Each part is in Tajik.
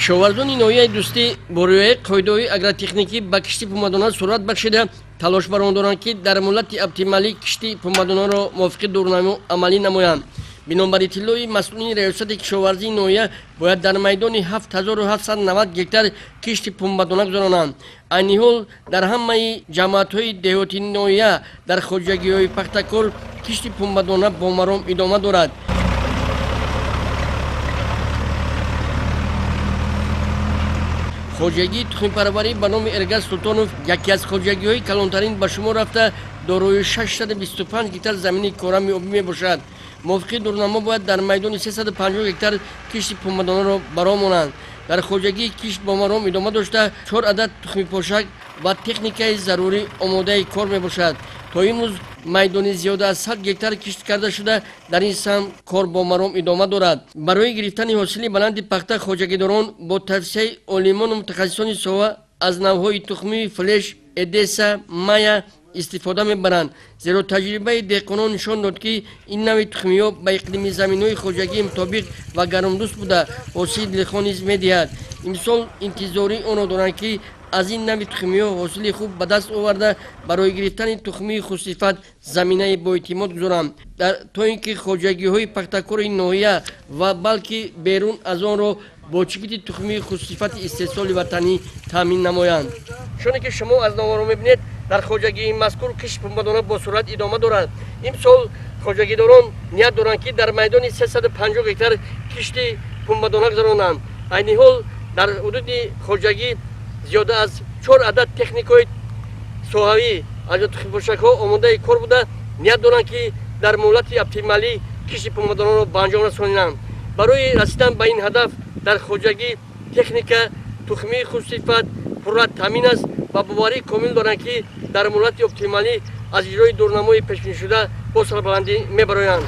Кишоварзони ноҳияи Дӯстӣ бо риояи қоидаҳои агротехникӣ ба кишти пумбадона суръат бахшида, талош бар он доранд, ки дар муҳлати оптималӣ кишти пумбадонаро мувофиқи дурнамо амалӣ намоянд. Бинобар иттилои масъулини раёсати кишоварзии ноҳия, бояд дар майдони 7790 гектар кишти пумбадона гузаронанд. Айни ҳол дар ҳамаи ҷамоатҳои деҳоти ноҳия дар хоҷагиҳои пахтакор кишти пумбадона бо маром идома дорад. Хоҷагии тухмипарварӣ ба номи Эргаш Султонов яке аз хоҷагиҳои калонтарин ба шумор рафта, дорои 625 гектар замини корами обӣ мебошад. Мувофиқи дурнамо бояд дар майдони 350 гектар кишти пумбадонаро бароҳ монанд. Дар хоҷагии кишт бо маром идома дошта, чор адад тухмипошак ва техникаи зарурӣ омодаи кор мебошад. То имрӯз майдони зиёда аз 100 гектар кишт карда шуда, дар ин самт кор бо маром идома дорад. Барои гирифтани ҳосили баланди пахта хоҷагидорон бо тавсияи олимону мутахассисони соҳа аз навъҳои тухмии Флеш, Эдеса, Мая истифода мебаранд, зеро таҷрибаи деҳқонон нишон дод, ки ин нави тухмиҳо ба иқлими заминҳои хоҷагӣ мутобиқ ва гармдӯст буда, ҳосили дилхоҳ низ медиҳад. Имсол интизории онро доранд, ки аз ин нави тухмиҳо ҳосили хуб ба даст оварда, барои гирифтани тухмии хусусифат заминаи боэътимод гузоранд, то ин ки хоҷагиҳои пахтакори ноҳия ва балки берун аз онро бо чигити тухмии хусусифати истеҳсоли ватанӣ таъмин намоянд. Чуне ки шумо аз наворо мебинед, дар хоҷагии мазкур кишти пумбадона бо суръат идома дорад. Имсол хоҷагидорон ният доранд, ки дар майдони 350 гектар кишти пумбадона гузаронанд. Айни ҳол дар ҳудуди хоҷагӣ зиёда аз чор адад техникаҳои соҳавӣ, аз тухмипошакҳо омодаи кор буда, ният доранд, ки дар муҳлати оптималӣ кишти пумбадонаро ба анҷом расонанд. Барои расидан ба ин ҳадаф дар хоҷагӣ техника, тухмии хушсифат пурра таъмин аст ва боварии комил доранд, ки дар муҳлати оптималӣ аз иҷрои дурнамои пешбинишуда бо сарбаландӣ мебароянд.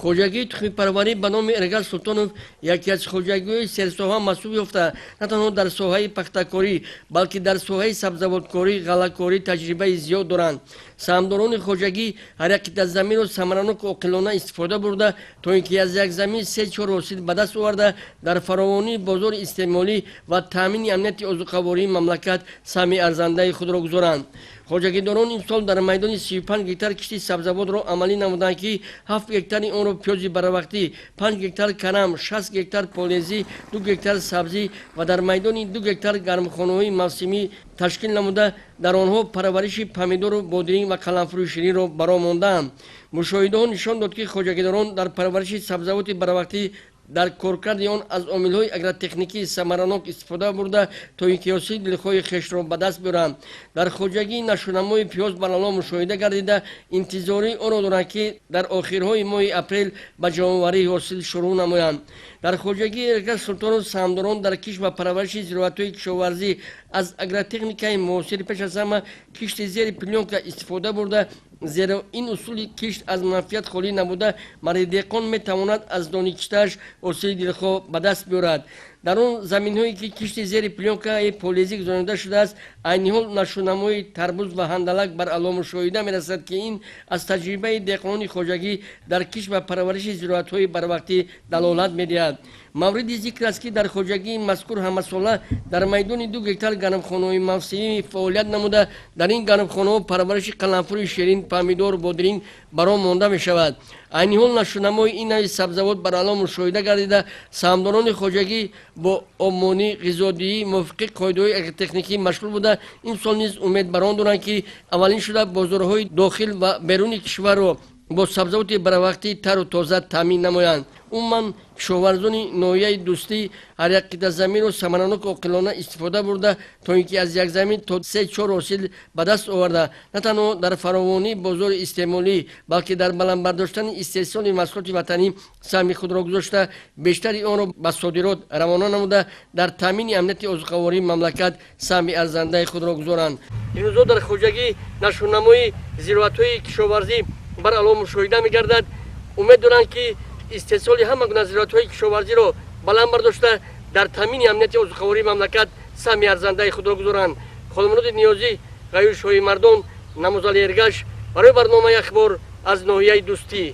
Хоҷагии тухмипарварӣ ба номи Эргаш Султонов яке аз хоҷагиҳои серсоҳа маҳсуб ёфта, на танҳо дар соҳаи пахтакорӣ, балки дар соҳаи сабзавоткорӣ, ғаллакорӣ таҷрибаи зиёд доранд. Саҳмдорони хоҷагӣ ҳар як қитъа заминро самараноку оқилона истифода бурда, то ин ки аз як замин се чор ҳосил ба даст оварда, дар фаровонии бозори истеъмолӣ ва таъмини амнияти озуқавории мамлакат саҳми арзандаи худро гузоранд. Хоҷагидорон имсол дар майдони 35 гектар кишти сабзавотро амалӣ намуданд, ки 7 гектари онро пиёзи баравақтӣ, 5 гектар карам, 60 гектар полезӣ, 2 гектар сабзӣ ва дар майдони 2 гектар гармхонаҳои мавсимӣ ташкил намуда, дар онҳо парвариши помидору бодиринг ва қаламфури ширинро бароҳ мондаанд. Мушоҳидаҳо нишон дод, ки хоҷагидорон дар парвариши сабзавоти баравақтӣ, дар коркарди он аз омилҳои агротехникии самаранок истифода бурда, то ин ки ҳосили дилхоҳи хешро ба даст биёранд. Дар хоҷагии нашунамои пиёз барало мушоҳида гардида, интизории онро доранд, ки дар охирҳои моҳи апрел ба ҷамъоварии ҳосил шурӯъ намоянд. Дар хоҷагии Эргаш Султонов саҳмдорон дар кишт ва парвариши зироатҳои кишоварзӣ аз агротехникаи муосири, пеш аз ҳама кишти зери плёнка истифода бурда, зеро ин усули кишт аз манфиат холӣ набуда, марди деҳқон метавонад аз дони киштааш ҳосили дилхоҳ ба даст биёрад. Дар он заминҳое, ки кишти зери плёнкаи полезӣ гузаронида шудааст, айни ҳол нашунамои тарбуз ва ҳандалак бар ало мушоҳида мерасад, ки ин аз таҷрибаи деҳқонони хоҷагӣ дар кишт ва парвариши зироатҳои барвақтӣ далолат медиҳад. Мавриди зикр аст, ки дар хоҷагии мазкур ҳамасола дар майдони 2 гектар гармхонаҳои мавсимӣ фаъолият намуда, дар ин гармхонаҳо парвариши қаламфури ширин, помидор, бодиринг бароҳ монда мешавад. Айни ҳол нашунамои ин нави сабзавот бар ало мушоҳида гардида, саҳмдорони хоҷагӣ бо обмонӣ, ғизодиҳӣ мувофиқи қоидаҳои агротехникӣ машғул буда, имсол низ умед бар он доранд, ки аввалин шуда бозорҳои дохил ва беруни кишварро бо сабзавоти баравақтии тару тоза таъмин намоянд. Умуман, кишоварзони ноҳияи Дӯстӣ ҳар як қитъа заминро самараноку оқилона истифода бурда, то ин ки аз як замин то се чор ҳосил ба даст оварда, на танҳо дар фаровонии бозори истеъмолӣ, балки дар баланд бардоштани истеҳсоли маҳсулоти ватанӣ саҳми худро гузошта, бештари онро ба содирот равона намуда, дар таъмини амнияти озуқавории мамлакат саҳми арзандаи худро гузоранд. Имрӯзо дар хоҷагӣ нашунамои зироатҳои кишоварзӣ бар ало мушоҳида мегардад. Умед доранд, ки истеҳсоли ҳама гуна зироатҳои кишоварзиро баланд бардошта, дар таъмини амнияти озуқавории мамлакат саҳми арзандаи худро гузоранд. Холмуроди Ниёзӣ, Ғаюр Шоҳимардон, Намозали Эргаш, Барои барномаи Ахбор аз ноҳияи Дӯстӣ.